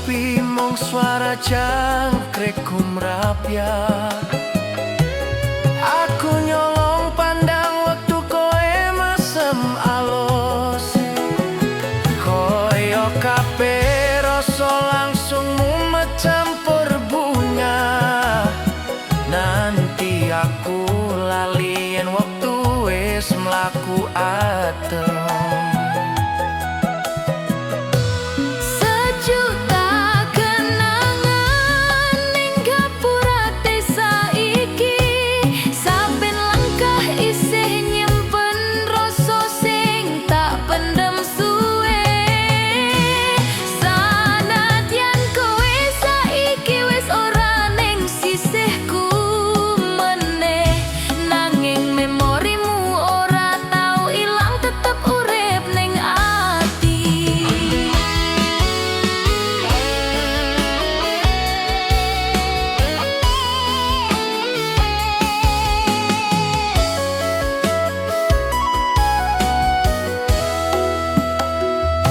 Sepi mung suara jangkrik gumrapyak. Aku nyolong pandang wektu kowe mesem alus. Koyo kabeh rasa langsung mumet campur bunga. Nanti aku lali yen wektu wis mlaku adem. Sejuta kenangan ning gapura desa iki. Saben langkah isih nyimpen rasa sing tak pendem suwe. Sanadyan kowe saiki wis ora ning sisihku meneh, nanging memorimu ora tau ilang, tetep urip ning ati.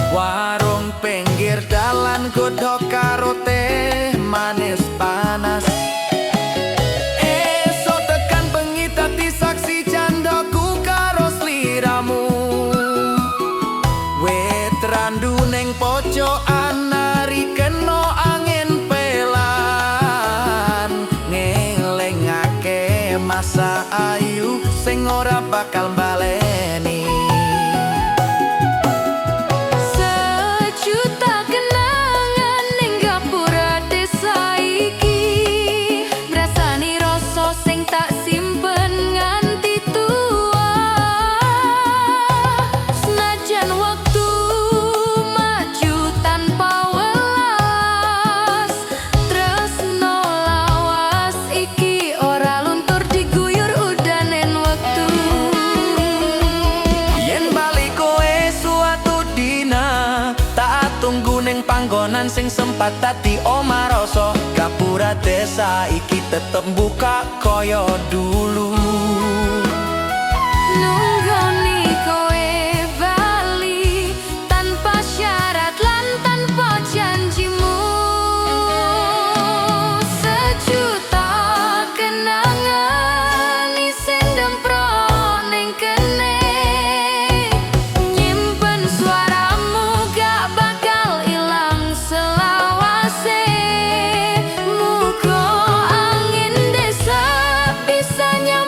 Warung pinggir dalan godhog karo teh manis panas. Esok tekan bengi dadi saksi candaku karo sliramu. Wit randu ning pojokan nari kena angin pelan, ngelingake masa ayu sing ora bakal baleni. Sejuta kenangan ning gapura desa iki, ngrasani rasa sing tak simpen nganti tua. Senajan wektu maju tanpa welas, tresno lawas iki ora luntur diguyur udanen wektu. Yen bali kowe suatu dina, tak tunggu ning panggonan sing sempat dadi omah rasa. Gapura desa iki tetep buka koyo dulu. Nunggoni kowe bali tanpa syarat lan tanpa janjimu. Sejuta kenangan isih ndemprok ning kene, nyimpen suaramu gak bakal ilang selawase. Muga angin desa bisa nyampe.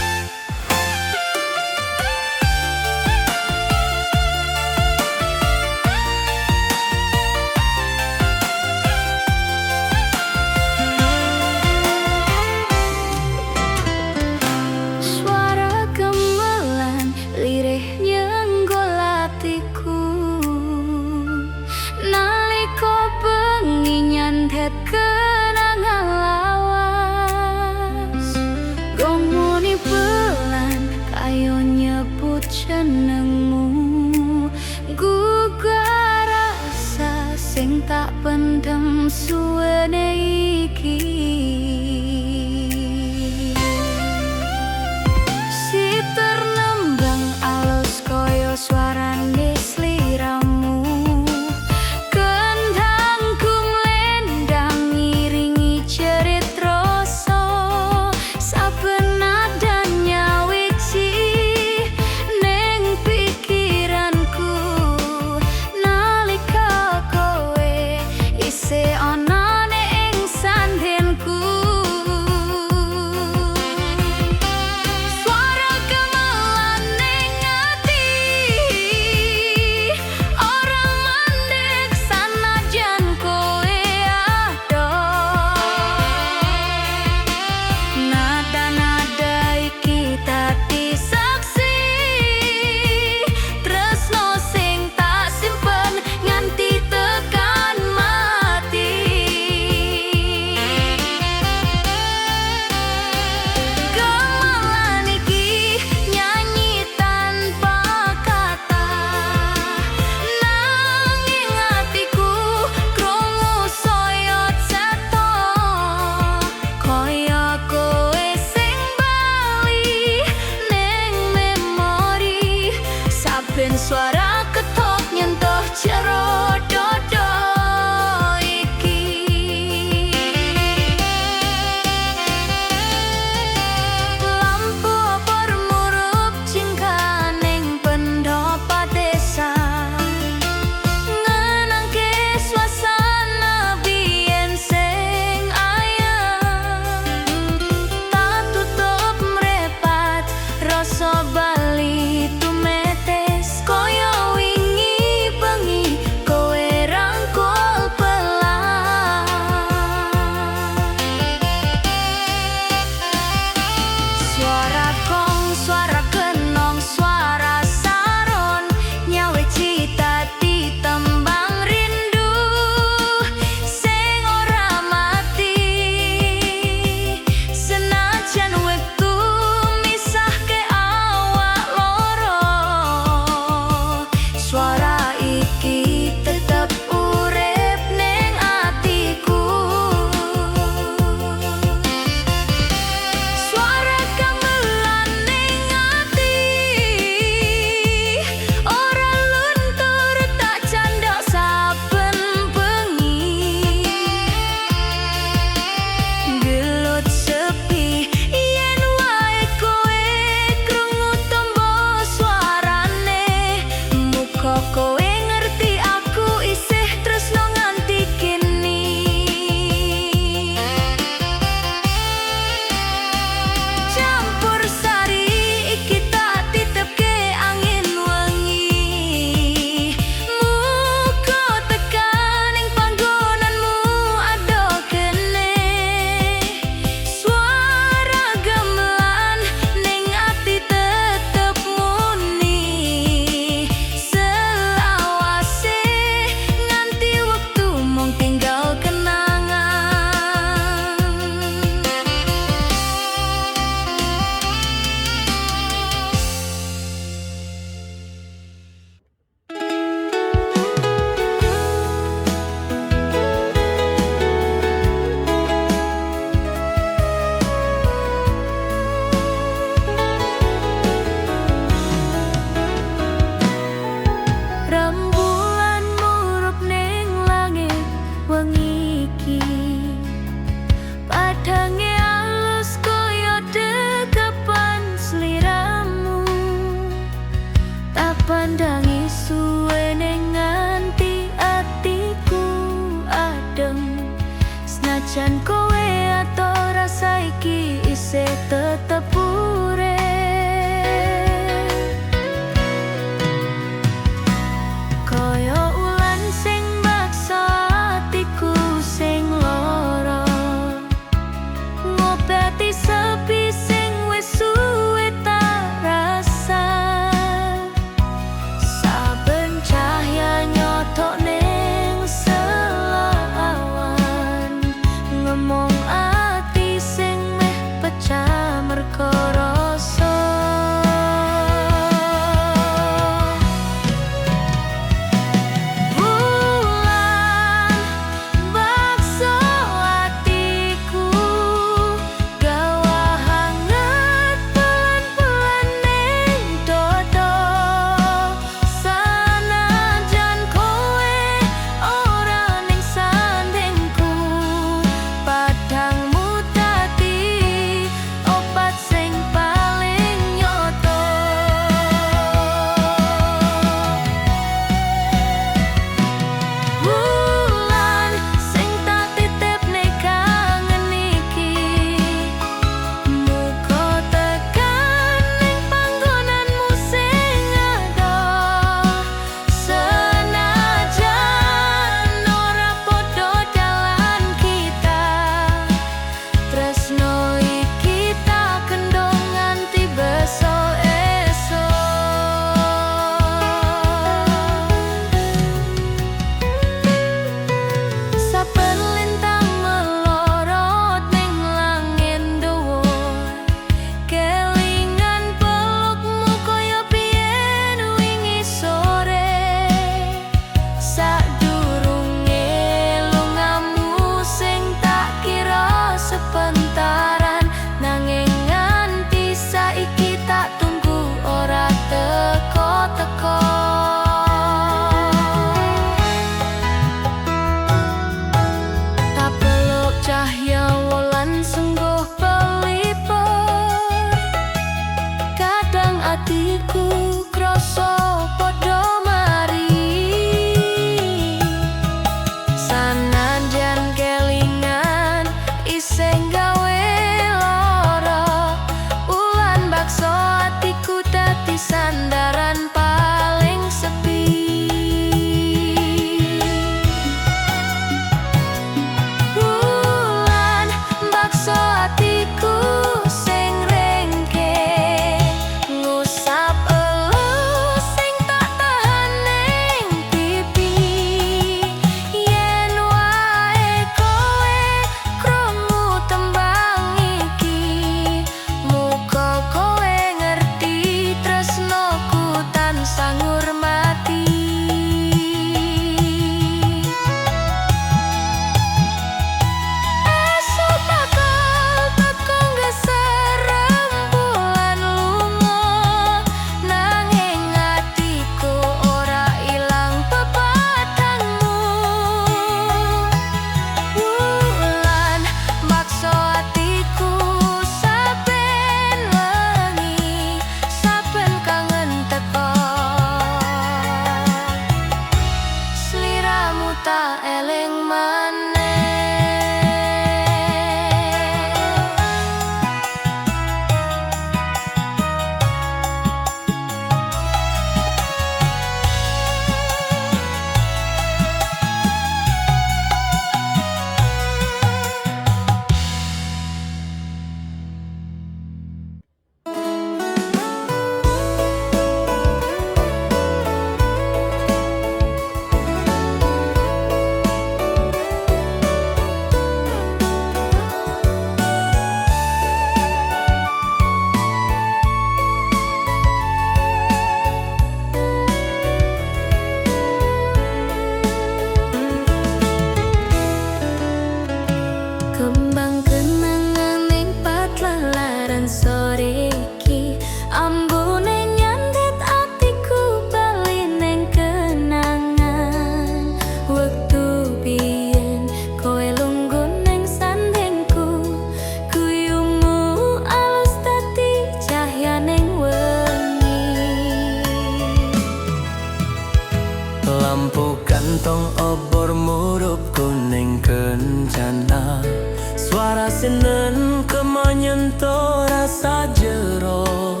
Gema nyentuh rasa jero.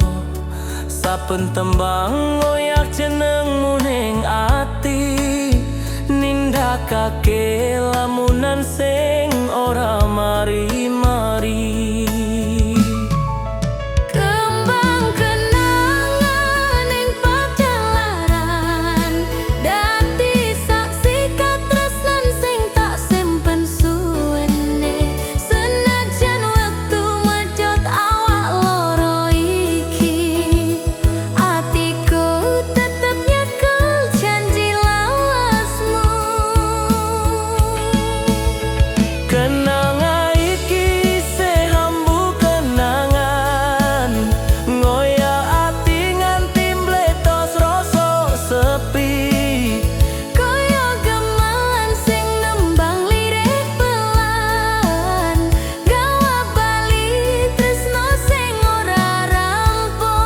Saben tembang ngoyak jenengmu ning ati, nindakake lamunan sing ora mari-mari. Kembang kenangan ing pajalaran, dadi saksi katresnan sing tak simpen suwene. Senajan wektu medhot awak loro iki, atiku tetep nyekel janji lawasmu. Kenanga iki isih ambu kenangan, ngoyak ati nganti mbletos rasa sepi. Kaya gamelan sing nembang lirih pelan, gawa bali tresno sing ora rampung.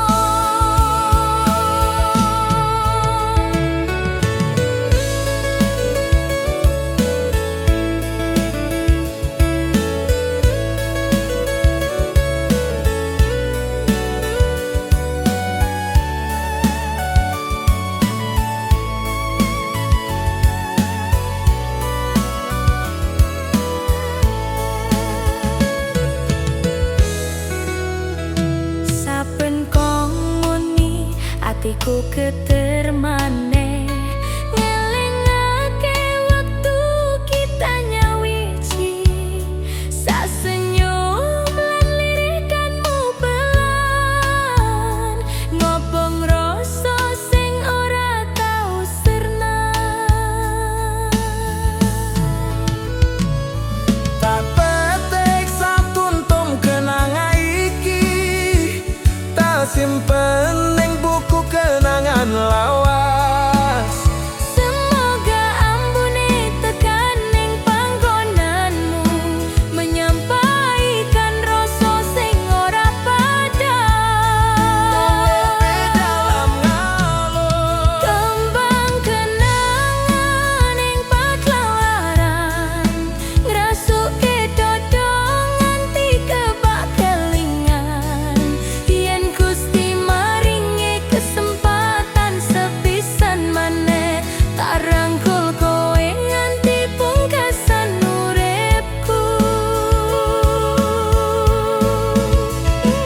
Saben kong muni atiku geter maneh, ngelingake wektu kita nyawiji. Sasenyum lan lirikanmu pelan, ngobong rasa sing ora tau sirna. Tak petik satuntum kenanga iki, tak simpen ning buku kenangan lawas. Semoga ambune tekan ning panggonanmu, menyampaikan rasa sing ora padhang. Dalam ngalun. Kembang kenangan ing pagelaran, ngrasuke dodo nganti kebak kelingan. Yen Gusti maringi kesempatan sepisan maneh, tak rangkul kowe nganti pungkasan uripku.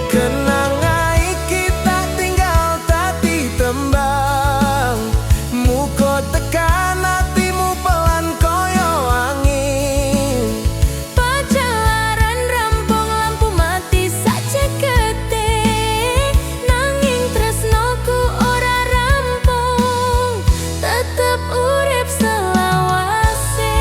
Kenanga iki tak tinggal dadi tembang, muga tekan atimu pelan kaya angin. Pajalaran rampung lampu mati sacekete, nanging tresnoku ora rampung, tetep urip selawase.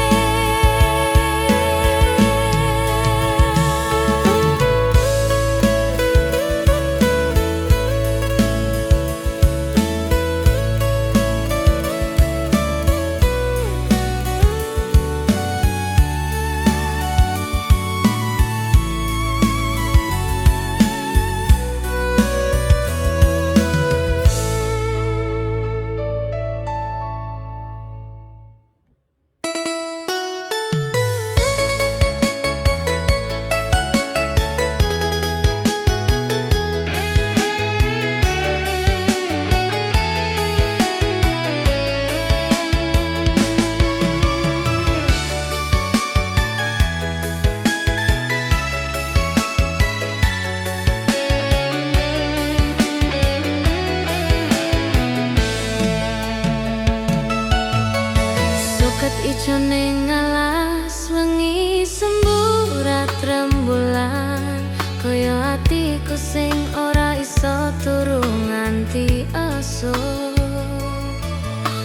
Suket ijo ning alas wengi semburat rembulan, kaya atiku sing ora iso turu nganti esuk.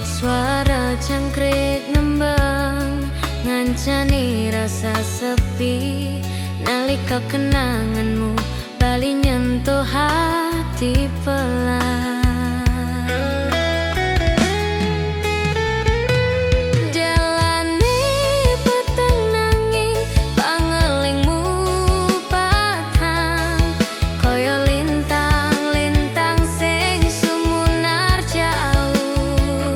Suara jangkrik nembang ngancani rasa sepi, nalika kenanganmu bali nyentuh hati pelan. Jalane peteng nanging pangelingmu padhang, kaya lintang-lintang sing sumunar jauh.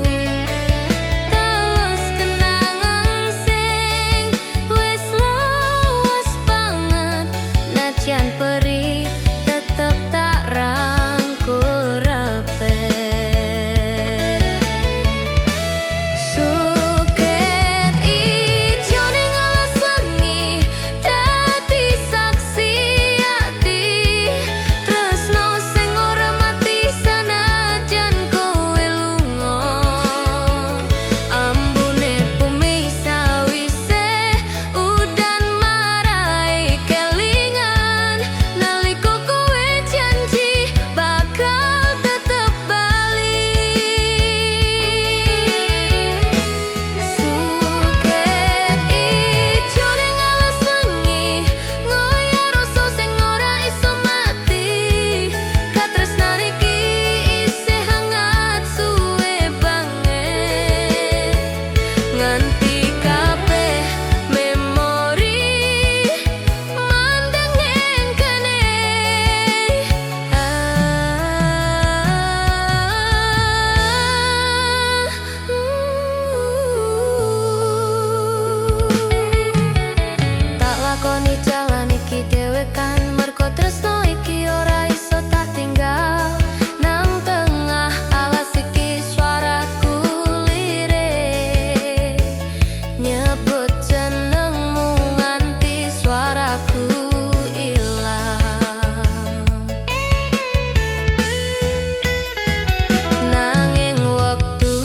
Terus kenangan sing wis lawas banget, najan Senajan perih tetep tak rangkul rapet. Suket ijo ning alas wengi dadi saksi ati, tresno sing ora mati sanajan kowe lunga. Ambune bumi sawise udan marai kelingan nalika kowe janji bakal tetep bali. Suket ijo ning alas wengi ngoyak rasa sing ora iso mati. Katresnan iki isih hangat suwe banget nganti kabeh memori mandeng ning kene. Ah, Tak lakoni jalan iki dhewekan mergo tresno iki ora iso tak tinggal. Nang tengah alas iki suaraku lirik nyebut jenengmu nganti suaraku ilang. Nanging wektu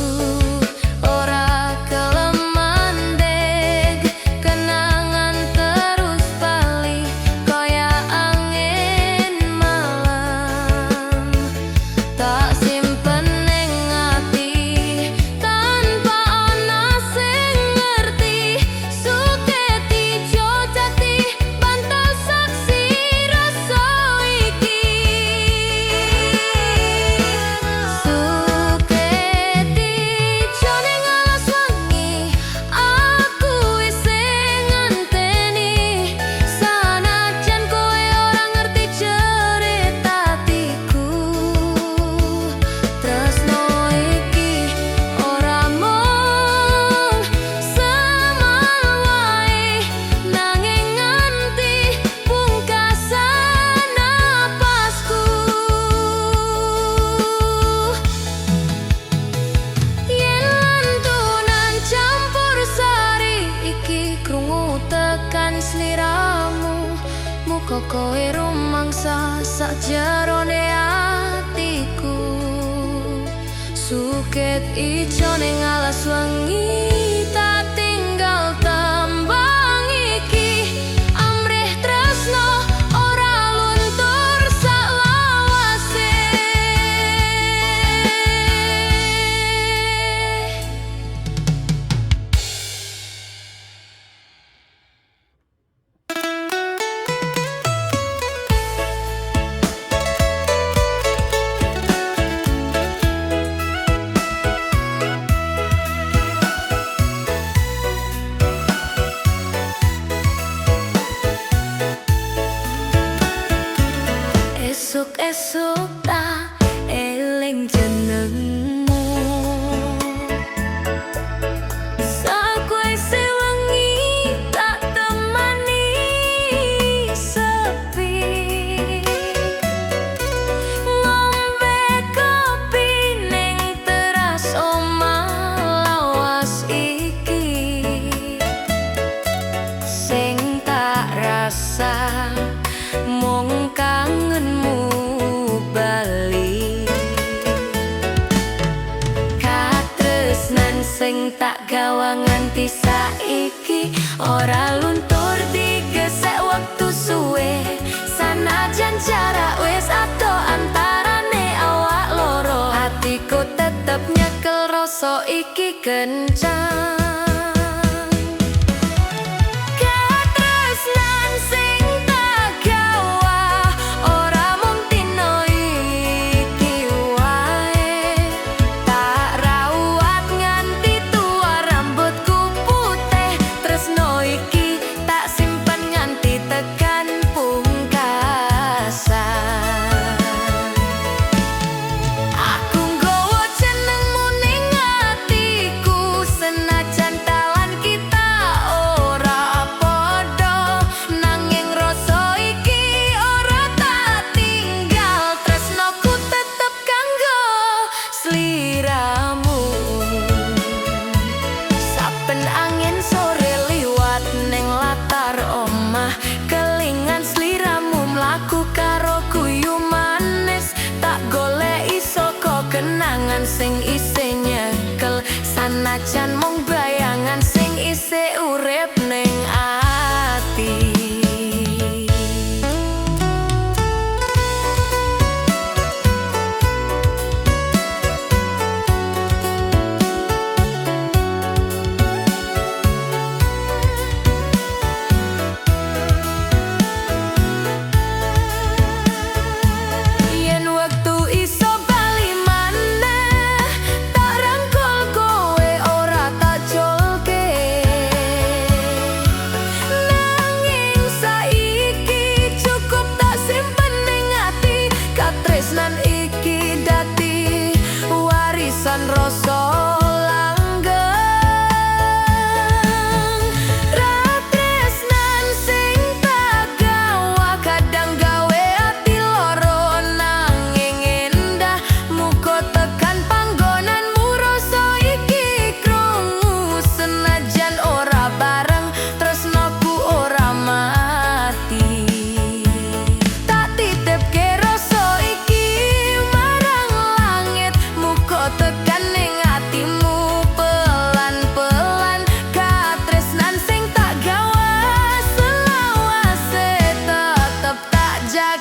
ora gelem mandeg, kenangan terus bali kaya angin malam. Tak simpen ning ati tanpa ana sing ngerti. Suket ijo dadi bantal saksi rasa iki. Suket ijo ning alas wengi aku isih ngenteni, sanajan kowe ora ngerti cerita atiku. Tresno iki ora mung semal wae, nanging nganti pungkasan napasku. Yen lantunan campur sari iki krungu tekan sliramu, muga kowe rumangsa sakjerone atiku. Suket ijo ning alas wengi tak tinggal tembang iki, amrih tresno ora luntur saklawase. Esuk-esuk tak eling jenengmu, sakwise wengi tak temani sepi. Ngombe kopi ning teras omah lawas iki, sing tak rasa mung kangenmu bali. Katresnan sing tak gawa nganti saiki ora luntur digesek wektu suwe, sanajan jarak wis adoh antarane awak loro, atiku tetep nyekel rasa iki kencang. Katresnan sing tak gawa ora mung dina iki wae, tak rawat nganti tua rambutku putih. Tresno iki tak simpen nganti tekan pungkasan. Aku nggawa jenengmu ning atiku, senajan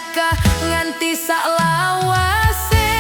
cilaka nganti sak lawase.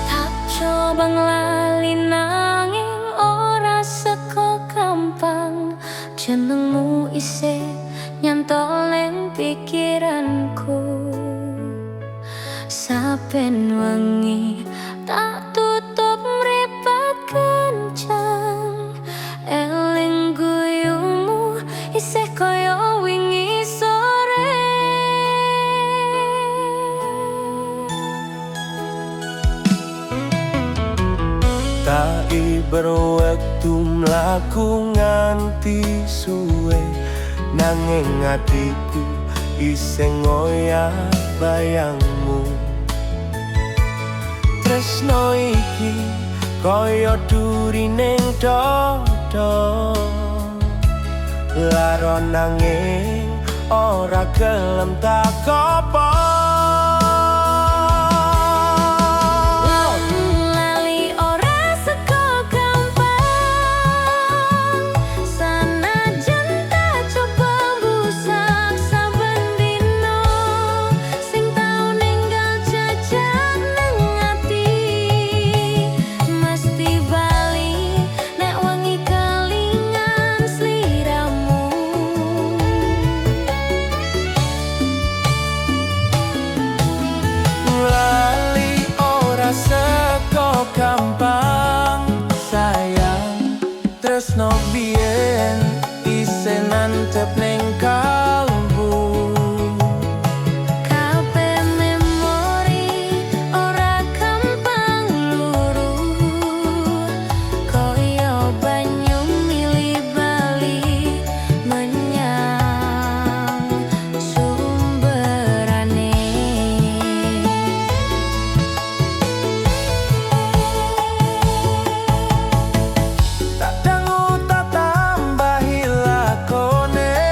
Tak coba nglali nanging ora seko gampang. Jenengmu isih nyantol ning pikiranku. Saben wengi tak tutup mripat kencang, eling guyumu isih koyo wingi sore. Tak iber wektu mlaku nganti suwe, nanging atiku isih ngoyak bayangmu. Tresno iki kaya duri ning dada, lara nanging ora gelem tak kopong. Lali ora seko gampang, sanajan tak coba mbusak saben dino. Sing tau ninggal jejak nang ati mesti bali nek wengi kelingan sliramu. Lali ora seko gampang, sayang. Tresno biyen isih nancep ning kalbu. Kabeh memori ora gampang luru, koyo banyu mili bali menyang sumberane. Tak dangu tak tambahi lakone.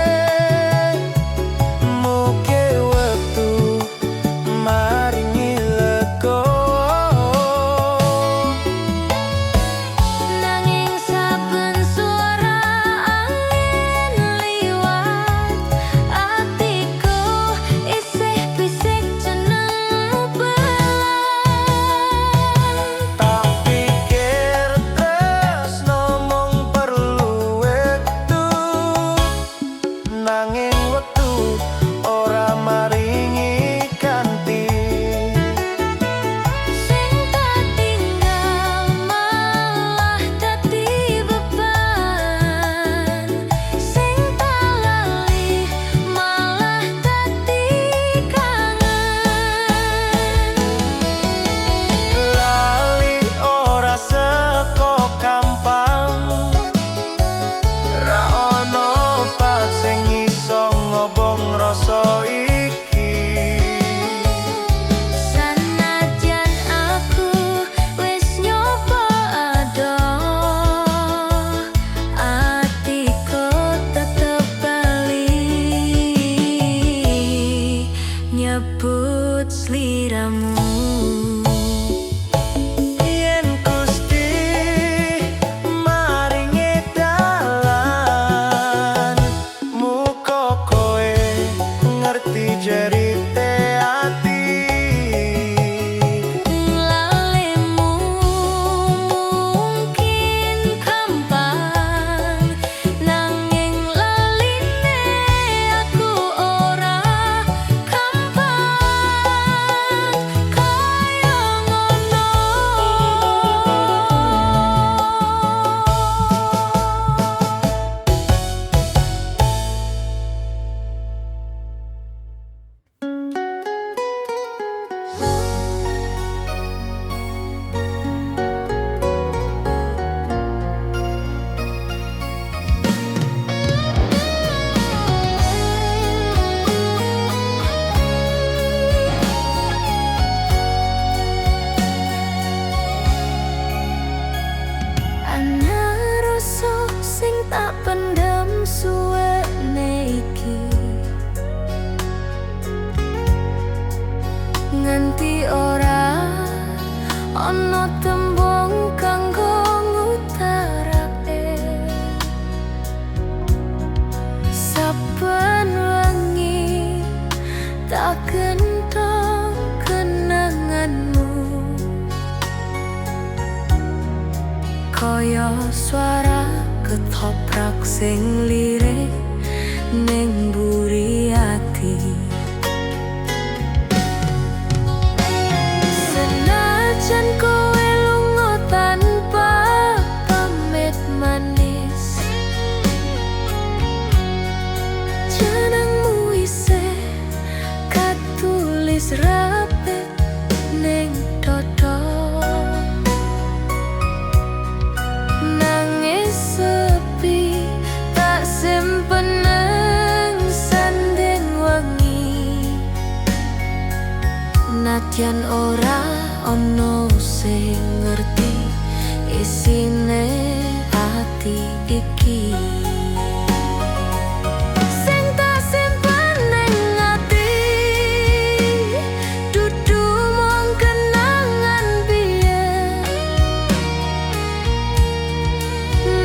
Swara ketoprak sing lirik ning buri ati. Senajan kowe lunga tanpa pamit manis, jenengmu isih katulis rapet ning dodo. Nangis sepi tak simpen nang sanding wengi. Nadyan ora ono sing ngerti isine ati iki. Sing tak simpen ning ati dudu mung kenangan biyen,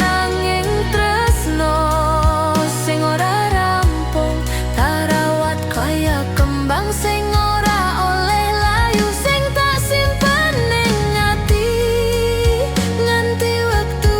nanging tresno sing ora rampung tak rawat kaya kembang sing ora oleh layu. Sing tak simpen ning ati nganti wektu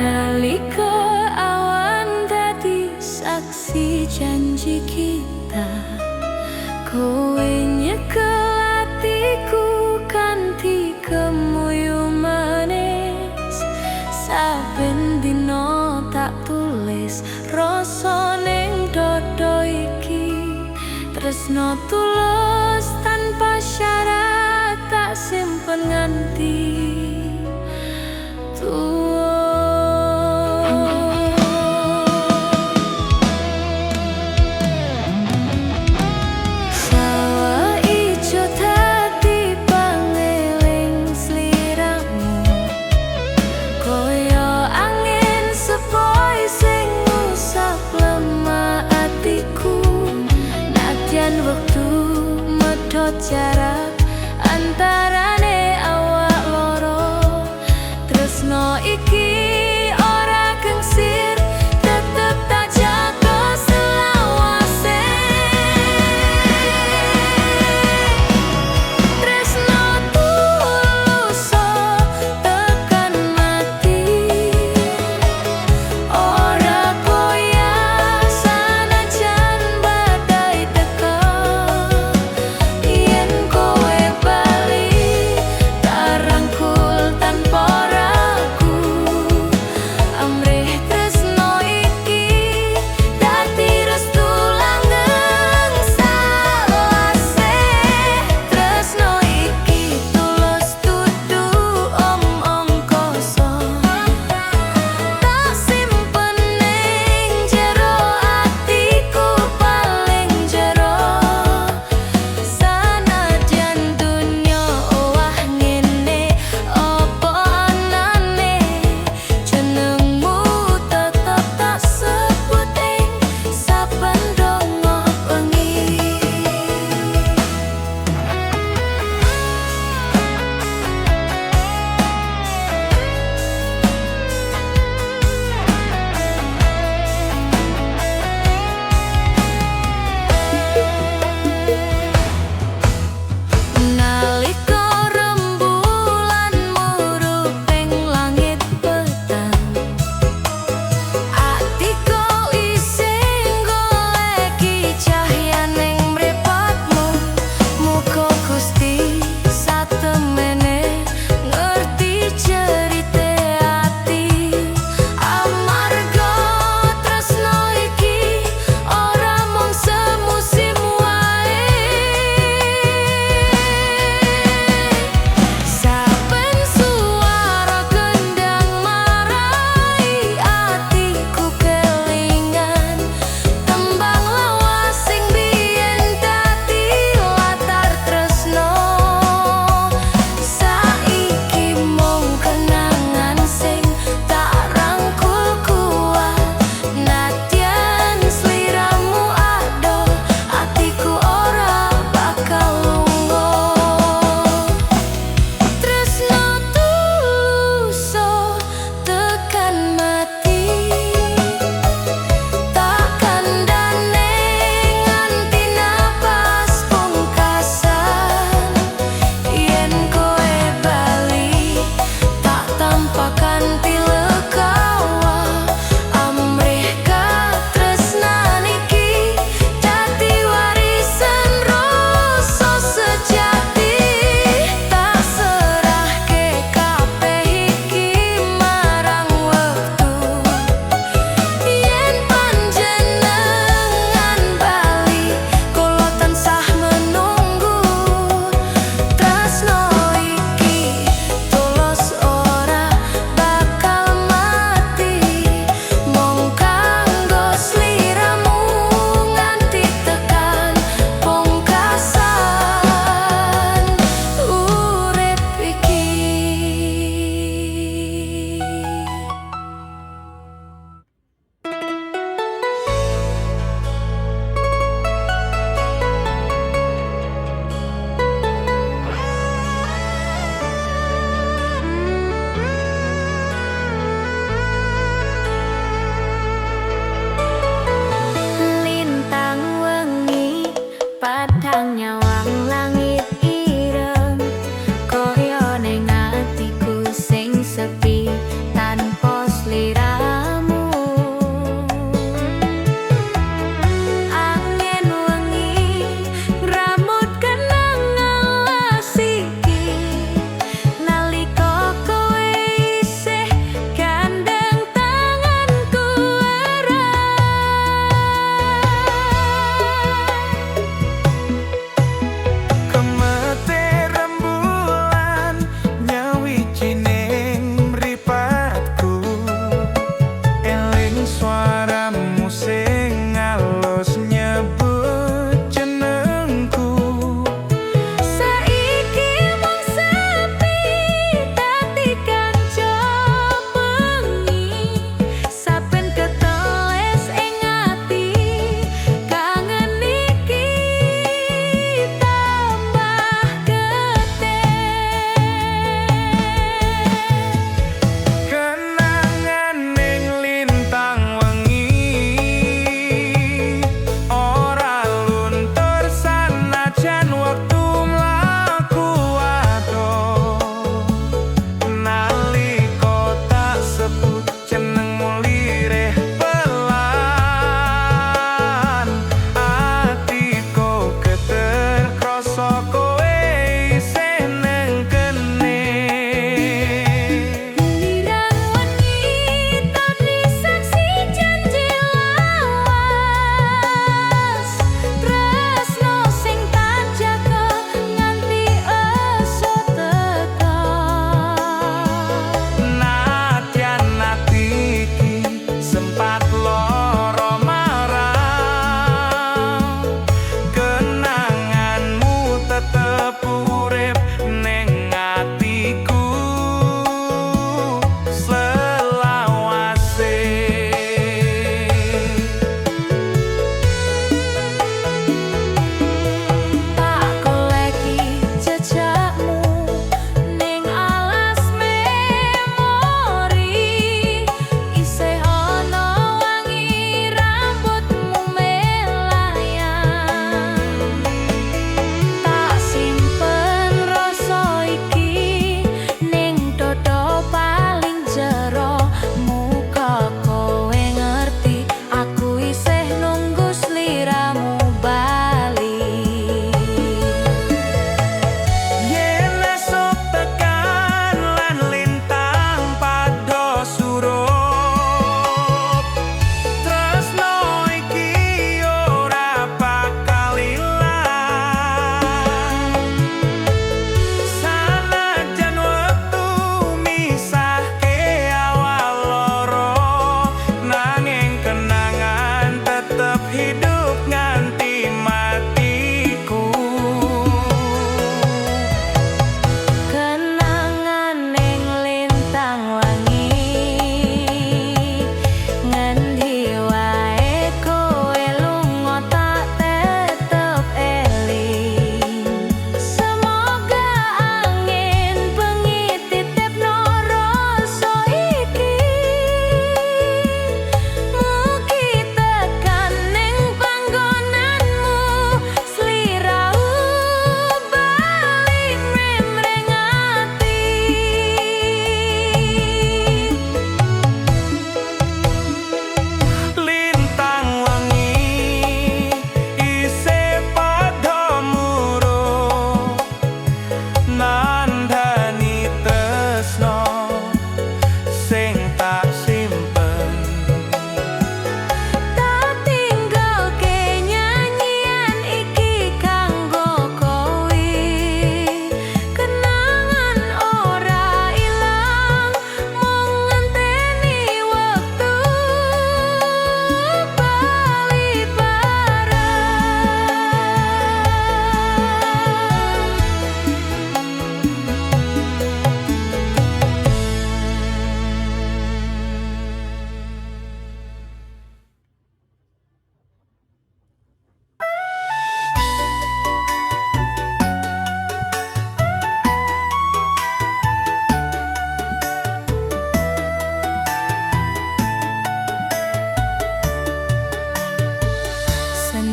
Nalika awan dadi saksi janji kita, kowe nyekel atiku kanthi kemuyu manis. Saben dina tak tulis rasa ning dada iki. Tresno tulus tanpa syarat tak simpen nganti tuwa. Sawah ijo dadi pangeling sliramu, kaya angin sepoi sing ngusap lemah atiku. Nadyan wektu medhot jarak antarane awak loro, tresno iki ora gengsir, tetep tak jaga selawase. Tresno tulus tekan mati, ora goyah sanajan badai teka. Yen kowe bali tak rangkul tanpa ragu, amrih tresno iki dadi restu langgeng selawase. Tresno iki tulus dudu omong kosong, tak simpen ning jero atiku paling jero. Sanadyan donya owah ngene apa anane, jenengmu tetep tak sebut ing saben donga bengi. Nalika rembulan murup ing langit petang, atiku isih goleki cahyaning mripatmu. Muga Gusti satemene ngerti cerite ati, amarga tresno iki ora mung semusim wae. Saben suara kendang marai atiku kelingan, tembang lawas sing biyen dadi latar tresno. Saiki mung kenangan sing tak rangkul kuat, nadyan sliramu adoh atiku ora bakal lunga. Tresno tulus tekan mati, tak kandhane nganti napas pungkasan. Yen kowe bali tak tampa kanthi legawa, amrih katresnan iki dadi warisan rasa sejati. Tak serahke kabeh iki marang wektu, yen panjenengan bali kula tansah menunggu. Tresno iki tulus ora bakal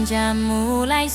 Senja mulai.